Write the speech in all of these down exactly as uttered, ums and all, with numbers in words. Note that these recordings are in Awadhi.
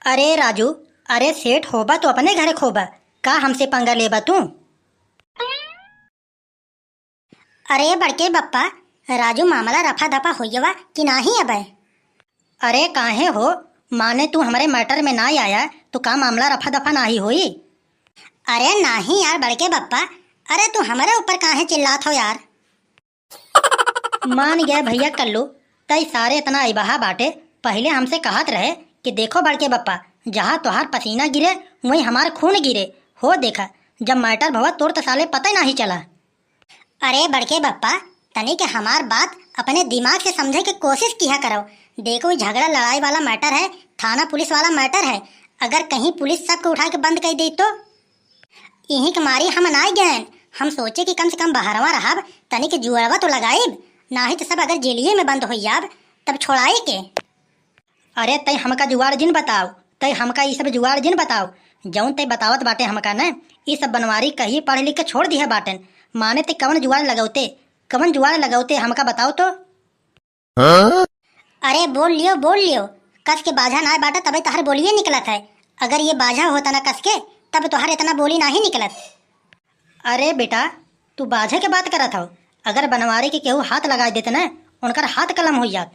अरे राजू, अरे सेठ होबा तो अपने घरे खोबा, का हमसे पंगा लेबा तू? अरे बड़के बप्पा, राजू मामला रफा दफा होइयवा कि नाही अबे? अरे काहे हो, माने तू हमरे matter में ना आया तो का मामला रफा दफा नाही होई? अरे नाही यार बड़के बप्पा, अरे तू हमरे ऊपर काहे चिल्लात हो यार? मान गए भैया कल्लू, तई सारे इतना अइबहा बाटे। पहिले हमसे कहत रहे कि देखो बड़के बप्पा, जहाँ तोहार पसीना गिरे, वहीं हमार खून गिरे। हो देखा, जब matter भवा तोर त साले पता ही नाही चला। अरे बड़के बप्पा, तनिक हमार बात अपने दिमाग से समझे के कोशिश किया करो। देखो, ई झगड़ा लड़ाई वाला matter है, थाना पुलिस वाला matter है। अगर कहीं पुलिस सबके उठा के बंद कर दे तो? इही के मारी हम नाई गएन। हम सोचे कि कम से कम बहरवा रहब, तनिक जुआरवा तो लगाइब, नाही तो सब अगर जेलिये में बंद होई जाब, तब छोड़ाई के। अरे तई हमका जुआर जिन बताओ, तई हमका ई सब जुआर जिन बताओ, जौन तई बतावत बाटे हमका न, ई सब बनवारी कहिए पढ़ लिख के छोड़ दिहे बाटेन। माने तई कवन जुआर लगौते, कवन जुआर लगौते हमका बताओ तो। अरे बोल लियो, बोल लियो, कस के बाझा नाय बाटा तबे तोहर बोलिए निकलत है। अगर ये बाझा होता ना कस के, तब तोहर इतना बोली नाही निकलत। अरे बेटा, तू बाझे के बात करत हौ। अगर बनवारी के केहू हाथ लगाए देते न, उनकर हाथ कलम हो जात।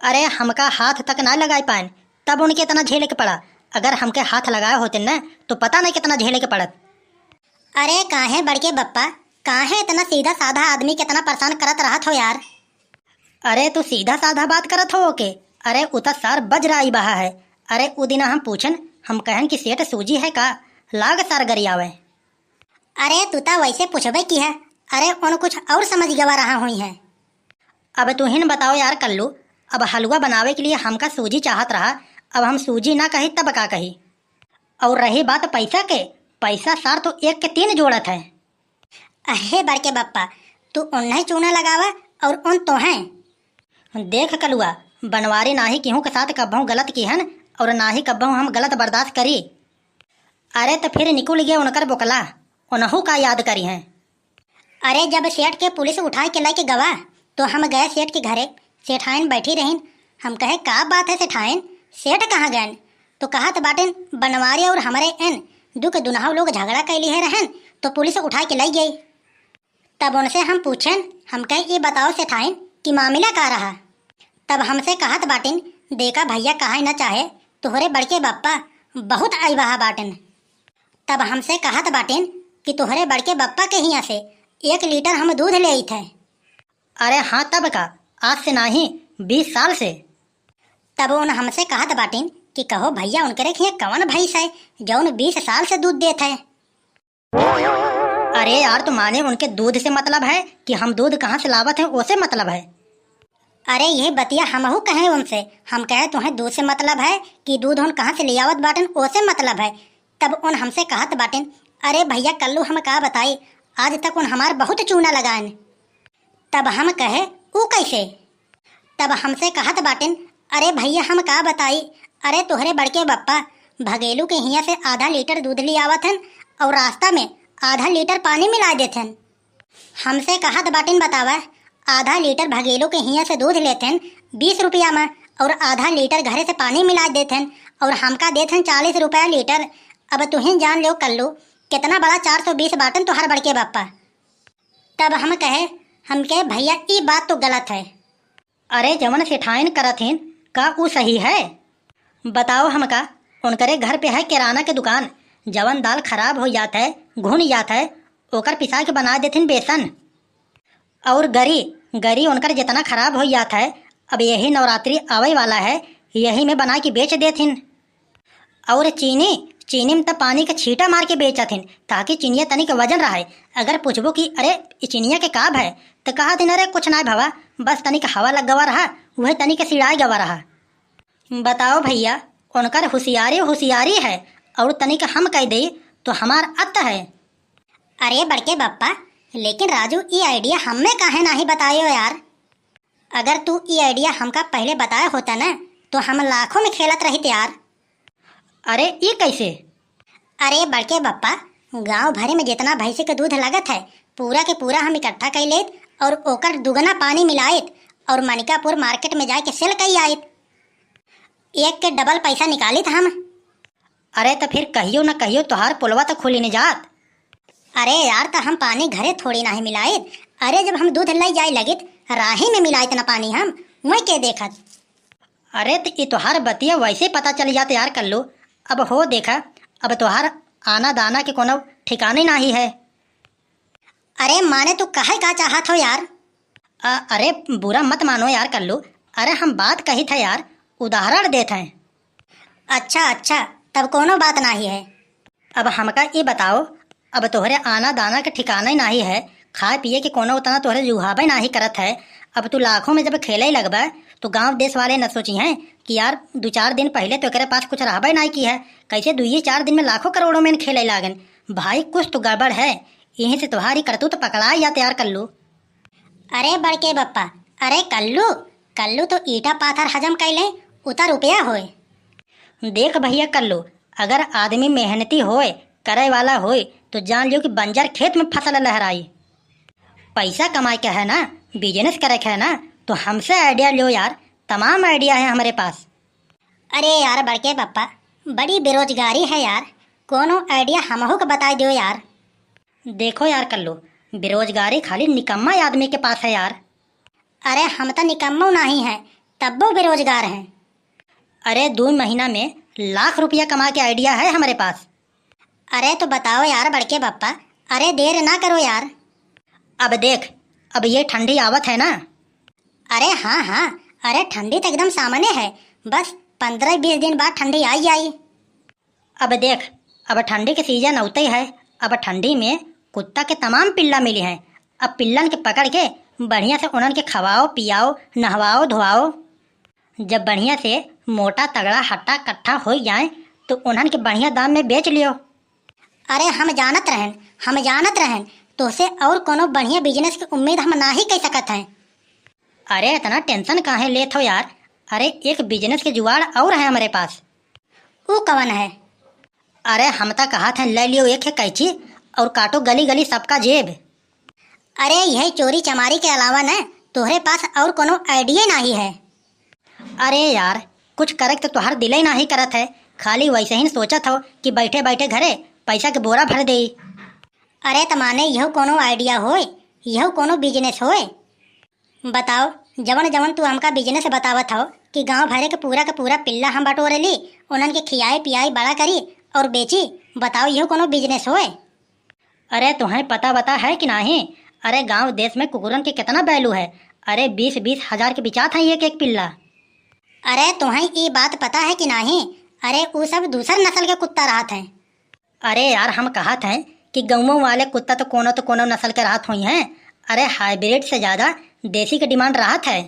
अरे हमका हाथ तक ना लगाए पाएन, तब उनके इतना झेले के पड़ा। अगर हमके हाथ लगाए होते न, तो पता नहीं कितना झेले के पड़त। अरे काहे बड़के बप्पा, काहे इतना सीधा साधा आदमी के इतना परेशान करत रहत हो यार? अरे तू सीधा साधा बात करत हो ओके? अरे उ त सार बज्र अइबहा है। अरे उ दिना हम पूछन, हम कहन कि सेठ सूजी है का? लाग सार गरियावे। अरे तू त वैसे पूछबे की है। अरे उन कुछ और समझ गवा रहा हुई है। अब तू हिन बताओ यार कल्लू, अब हलवा बनावे के लिए हमका सूजी चाहत रहा, अब हम सूजी ना कही तब का कही? और रही बात पैसा के, पैसा सार तो एक के तीन जोड़त है। अहे बड़के बप्पा, तू उन्हें चूना लगावा और उन तोहें। देख कलुआ, बनवारी नाही केहू के साथ कब्बहू गलत किहन और नाही कब्बहू हम गलत बर्दाश्त करी। अरे त फिर निकुल गए उनकर बोकला, उनहू का याद करी हैं। अरे जब सेठ के पुलिस उठाए के लेके गवा, तो हम गए सेठ के घरे। सेठाइन बैठी रहिन। हम कहे, "का बात है सेठाइन, सेठ कहाँ गएन?" तो कहत बाटेन, "बनवारी और हमरे एन दुख दुनहु लोग झगड़ा कैली है रहन, तो पुलिस उठाए के लई गई।" तब उनसे हम पूछेन, हम कहे, "ई बताओ सेठाइन कि मामला का रहा?" तब हमसे कहत बाटिन, "देखा भैया, कहे न चाहे, तोहरे बड़के बप्पा बहुत अइबहा बाटिन।" तब हमसे कहत बाटिन कि तोहरे बड़के बप्पा के हियाँ से एक लीटर हम दूध लेइत है। अरे हाँ, तब का, आज से नाही, बीस साल से। तब उन हमसे कहत बाटिन कि कहो भैया, उनकरे हियाँ कवन भैंस है जौन बीस साल से दूध देत है? अरे यार, तो माने उनके दूध से मतलब है कि हम दूध कहाँ से लावत हैं, ओसे मतलब है? अरे यही बतिया हमहू कहे उनसे, हम कहे, "तुहें दूध से मतलब है कि दूध उन कहाँ से ले आवत बाटन, ओसे मतलब है?" तब उन हमसे कहत बाटिन, "अरे भैया कल्लू, हम का बताई, आज तक उन हमार बहुत चूना लगाएन।" तब हम कहे, "ऊ कैसे?" तब हमसे कहत बाटिन, "अरे भैया, हम का बताई, अरे तोहरे बड़के बप्पा भगेलू के हियाँ से आधा लीटर दूध ले आवत हन और रास्ता में आधा लीटर पानी मिला देत हन।" हमसे कहत बाटिन, "बतावा, आधा लीटर भगेलू के हियाँ से दूध लेत हन बीस रुपया में और आधा लीटर घरे से पानी मिला देत हन और हमका देत हन चालीस रुपया लीटर। अब तुहिन जान लो कल्लू, कितना बड़ा चार सौ बीस बाटन तोहार बड़के बप्पा।" तब हम कहे, हम कहे, "भैया, ई बात तो गलत है।" अरे, जवन सेठाइन करत हिन, का ऊ सही है? बताओ हमका, उनकरे घर पे है किराना के दुकान, जवन दाल खराब हो जात है, घुन जात है, ओकर पिसा के बना देथिन बेसन। और गरी, गरी उनकर जितना खराब हो जात है, अब यही नवरात्रि आवे वाला है, यही में बना के बेच देथिन। और चीनी, चीनी में त पानी के छींटा मार के बेचत हिन, ताकि चीनिया तनिक वजन रहे। अगर पूछबो कि "अरे, ई चीनिया के का भय?" त कहत हिन, "अरे, कुछ ना भवा, बस तनिक हवा लग गवा रहा, वह तनिक सिड़ाए गवा रहा।" बताओ भैया, उनकर होशियारी होशियारी है, और तनिक हम कह दे तो हमार अत्त है। अरे बड़के बप्पा, लेकिन राजू, ई idea हमें काहे नाही बतायो यार? अगर तू ई idea हमका पहले बताया होता ना, तो हम लाखों में खेलत रहित यार। अरे, ई कैसे? अरे बड़के बप्पा, गांव भरे में जितना भैंसी के दूध लगत है, पूरा के पूरा हम इकट्ठा कर लेत और ओकर दुगना पानी मिलाइत और मनिकापुर market में जाके sell कर आइत। एक के डबल पैसा निकालित हम। अरे त फिर कहियो न कहियो तोहार पोलवा त खुली न जात। अरे यार, त हम पानी घरे थोड़ी नाही मिलाइत। अरे जब हम दूध लई जाए लगित, राही में मिलाइत न पानी हम, वही के देखत। अरे त ई तोहार बतिया वैसे पता चल जात यार कल्लू। अब हो देखा, अब तोहार आना दाना के कोनो ठिकाने नाही है। अरे माने तू कहे का चाहत हो यार? अ, अरे बुरा मत मानो यार कल्लू, अरे हम बात कहित है यार, उदाहरण देत हैं। अच्छा अच्छा, तब कोनो बात नाही है। अब हमका ई बताओ, अब तोहरे आना दाना के ठिकाना ही नाही है, खाए पिए के कोनो उतना तोहरे जुहाबे नाही करत है। अब तू लाखों में जब खेले लगबा तो गांव देश वाले न सोची हैं कि यार दो चार दिन पहले तो एकरे पास कुछ रहबे नाही की है, कैसे दुइये चार दिन में लाखों करोड़ों में खेले लागन। भाई कुछ तो गड़बड़ है, यहीं से तोहारी करतूत पकड़ाई जात यार कल्लू। अरे बड़के बप्पा, अरे कल्लू, कल्लू तो ईटा पाथर हजम कैले, उता रुपया होए। देख भैया कल्लू, अगर आदमी मेहनती होए, करे वाला होए, तो जान लियो कि बंजर खेत में फसल लहराई। पैसा कमाए के है ना, बिजनेस करे के है ना, तो हमसे आइडिया लियो यार, तमाम आइडिया है हमरे पास। अरे यार बड़के बप्पा, बड़ी बेरोजगारी है यार, कोनो आइडिया हमहू के बताई दियो यार। देखो यार कल्लू, बेरोजगारी खाली निकम्मा आदमी के पास है यार। अरे हम त निकम्मो नाही है, तब्बो बेरोजगार हैं। अरे दो महीना में लाख रुपया कमा के आइडिया है हमरे पास। अरे तो बताओ यार बड़के बप्पा, अरे देर ना करो यार। अब देख, अब ये ठंडी आवत है ना। अरे हाँ हाँ, अरे ठंडी तो एकदम सामने है, बस पन्द्रह बीस दिन बाद ठंडी आई आई। अब देख, अब ठंडी के सीजन अउते है। अब ठंडी में कुत्ता के तमाम पिल्ला मिली हैं। अब पिल्लन के पकड़ के बढ़िया से उन्हन के खवाओ, पियाओ, नहवाओ, धोआओ। जब बढ़िया से मोटा तगड़ा हट्टा कट्ठा हो जाए तो उन्हन के बढ़िया दाम में बेच लियो। अरे हम जानत रहन, हम जानत रहन, तोहसे और कोनो बढ़िया बिजनेस के उम्मीद हम नाही कह सकत हैं। अरे इतना टेंशन काहे लेत हो यार? अरे एक बिजनेस के जुगाड़ और है हमरे पास। ऊ कवन है? अरे हम त कहत हैं ले लियो एक है कैंची और काटो गली गली सबका जेब। अरे यही चोरी चमारी के अलावा न तोहरे पास और कोनो आइडिया नाही है। अरे यार कुछ करे के तो तोहर दिले नाही करत है, खाली वैसे ही सोचत हो कि बैठे बैठे घरे पैसा के बोरा भर देई। अरे त माने यहू कोनो आइडिया होए, यहू कोनो बिजनेस होए? बताओ, जवन जवन तू हमका बिजनेस बतावत हो कि गांव भरे के पूरा के पूरा पिल्ला हम बटोरे ली, उन्हन के खियाई पियाई बड़ा करी और बेची, बताओ यहू कोनो बिजनेस होए? अरे तुहें पता बता है कि नाही? अरे गांव देश में कुकुरन के कितना वैल्यू है। अरे बीस बीस हजार के बिचात है एक एक पिल्ला। अरे तुहें ई बात पता है कि नाही? अरे ऊ सब दूसर नस्ल के कुत्ता रहत हैं। अरे यार हम कहत हैं कि गाँवों वाले कुत्ता तो कोनो तो कोनो नस्ल के रहत होई हैं। अरे हाइब्रिड से ज्यादा देसी के डिमांड रहत है।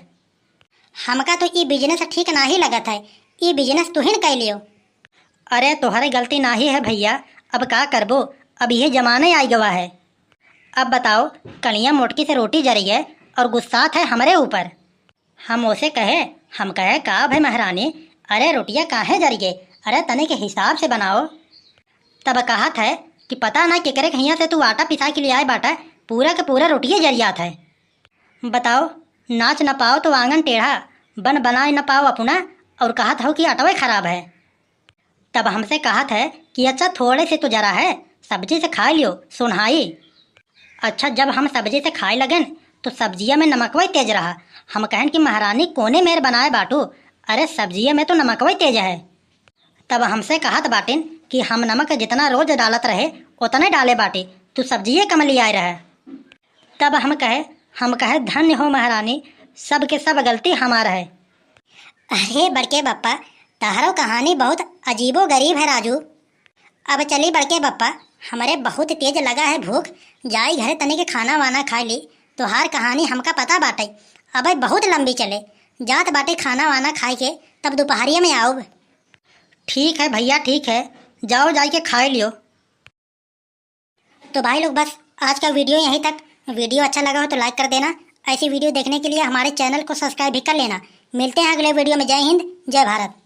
हमका तो ई बिजनेस ठीक नाही लगत है, ई बिजनेस तुहिन कइ लियो। अरे तोहरे गलती नाही है भैया, अब का करबो, अब यह जमाने आई गवा है। अब बताओ, कलिया मोटकी से रोटी जरी है और गुस्सात है हमरे ऊपर। हम ओसे कहे, हम कहे का भई महारानी, अरे रोटिया काहे जरी गे, अरे तनिक हिसाब से बनाओ। तब कहत है कि पता ना केकरे के हियाँ से तू आटा पिसा के लियाए बाटा, पूरा के पूरा रोटिये जरियात है। बताओ, नाच न पाओ तो आंगन टेढ़ा, बन बनाए न पाओ अपना, और कहत हो कि अटवे खराब है। तब हमसे कहत है कि अच्छा थोड़े से तो जरा है, सब्जी से खाए लियो, सोन्हाई। अच्छा जब हम सब्जी से खाए लगेन तो सब्जिया में नमकवा ही तेज रहा। हम कहन कि महारानी कोने मेर बनाए बाटू, अरे सब्जिया में तो नमकवा ही तेज है। तब हमसे कहत बाटिन कि हम नमक जितना रोज डालत रहे उतने डाले बाटी, तू सब्जिये कम लियाए रहे। तब हम कहे, हम कहे धन्य हो महारानी, सब के सब गलती हमार है। अरे बड़के बप्पा, तहरो कहानी बहुत अजीबो गरीब है राजू। अब चली बड़के बप्पा, हमरे बहुत तेज लगा है भूख, जाई घरे तनिक खाना वाना खाए ली। तोहार कहानी हमका पता बाटे, अबे बहुत लंबी चले, जात बाटे खाना वाना खाए के, तब दोपहरिया में आउब। ठीक है भैया, ठीक है, जाओ जाई के खाए लियो। तो भाई लोग बस आज का वीडियो यहीं तक। वीडियो अच्छा लगा हो तो लाइक कर देना, ऐसी वीडियो देखने के लिए हमारे चैनल को सब्सक्राइब भी कर लेना। मिलते हैं अगले वीडियो में। जय हिंद, जय भारत।